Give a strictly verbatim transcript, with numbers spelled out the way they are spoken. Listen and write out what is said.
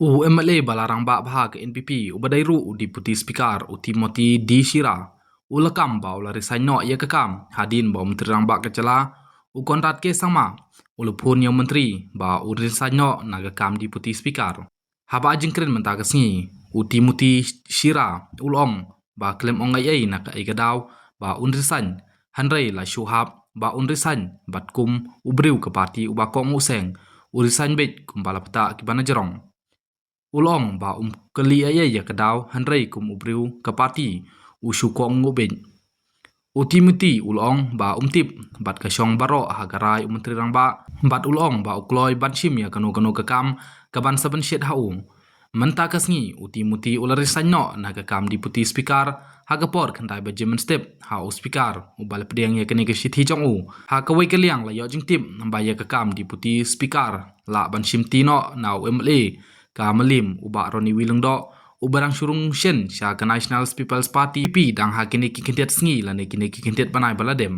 U M L A ba la rangbah bha ka N P P, u ba dei ruh u Deputy Speaker, u Timothy D Shira, u la kam ba u la resign noh ïa ka kam hadien ba u Myntri Rangbah ka jylla, u Conrad K Sangma, u la phone ïa u Myntri ba u resign noh na ka kam Deputy Speaker. Haba ai jingkren mynta ka sngi, u Timothy Shira u la ong ba khlem ong ei ei na kaei ka daw ba un resign, hynrei la shu hap ba un resign bad kum u briew ka party uba kohnguh seng, u resign beit kumba la pyrta ki ba na jrong. U la ong ba um kylli ei ei ïa ka daw, hynrei kum u briew ka party u shu kohnguh beit. U Timothy u la ong ba um tip bad ka shong baroh ha ka rai u Myntri Rangbah, bad u la ong ba u kloi ban shim ïa kano kano ka kam ka ban sa pynshet ha u. Mynta ka sngi u Timothy u la resign noh na ka kam Deputy Speaker ha ka por khyndai baje mynstep ha u Speaker uba la pdiang ïa kane ka shithi jong u. Ha kawei ka liang la ïoh jingtip ba ïa ka kam Deputy Speaker lah ban shimti noh na u M L A ka Mylliem, u Bah Ronnie V Lyngdoh, uba dang shu rung shen sha ka National People's Party N P P dang ha kine ki kyntien sngi lane kine ki kyntien bnai ba la dep.